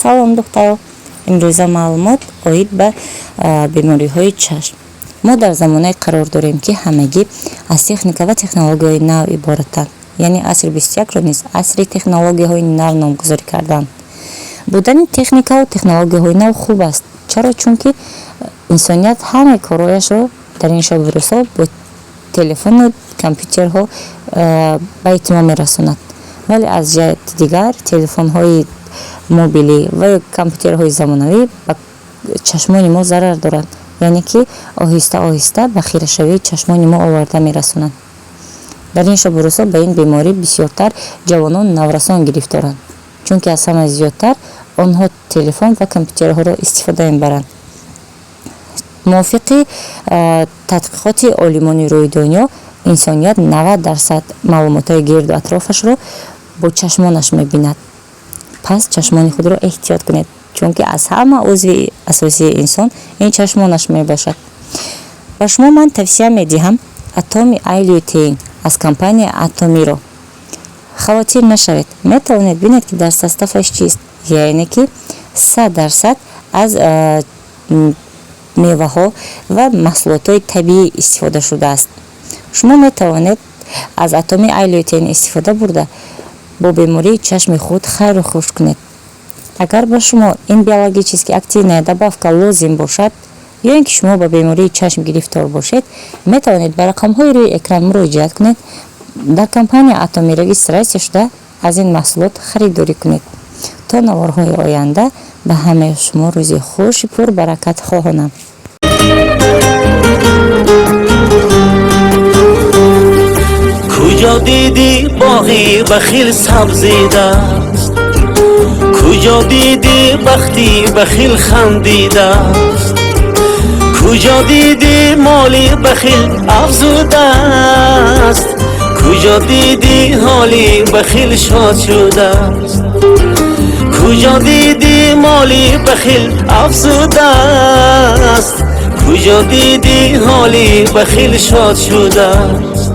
Салом, духтаро! Имрӯза маълумот оид ба бемориҳои чашм. Мо дар замонае қарор дорем, ки ҳамагӣ аз техника ва технологияҳои нав иборатанд, яъне асри 21-ро низ асри технологияҳои нав номгузорӣ карданд. Будани техникаву технологияҳои нав хуб аст. Чаро? Чунки инсоният ҳамаи корҳояшро дар ин шабу рӯзҳо бо телефону компютерҳо ба итмом мерасонад. Вале аз ҷиҳати дигар, телефонҳои мобилӣ ва ё компютерҳои замонавӣ ба чашмони мо зарар доранд, яъне ки оҳиста оҳиста ба хирашавии чашмони мо оварда мерасонанд. Дар ин шабу рӯзҳо ба ин беморӣ бисёртар ҷавонон, наврасон гирифторанд, чунки аз ҳама зиёдтар онҳо телефон ва компютерҳоро истифода мебаранд. Мувофиқи тадқиқоти олимони рӯи дунё, инсоният 90% маълумотҳои гирду атрофашро бо чашмонаш мебинад. Пас чашмони худро эҳтиёт кунед, чунки аз ҳама узви асосии инсон ин чашмонаш мебошад. Ба шумо ман тавсия медиҳам Атоми Ай Лютеин аз компанияи Атомиро. Хавотир нашавед, метавонед бинед, ки дар состав аш чист, яъне ки 100% аз меваҳо ва маҳсулотҳои табиӣ истифода шудааст. Шумо метавонед аз Атоми Ай Лютеин истифода бурда, бо бемории чашми худ хайру хуш кунед. Агар ба шумо ин биологически активная добавка лозим бошад ё ин ки шумо ба бемории чашм гирифтор бошед, метавонед ба рақамҳои рӯи экран муроҷиат кунед, дар компания Атоми регистрация шуда, аз ин маҳсулот харидорӣ кунед. То наворҳои оянда ба ҳамаи шумо рӯзи хуши пурбаракат хоҳонам. Куҷо дидӣ боғи бахил сабзидааст? Куҷо дидӣ бахти бахил хандидааст? Куҷо дидӣ моли бахил афзудааст? Куҷо дидӣ ҳоли бахил шод шудааст? Куҷо дидӣ моли бахил афзудааст? Куҷо дидӣ ҳоли бахил шод шудааст?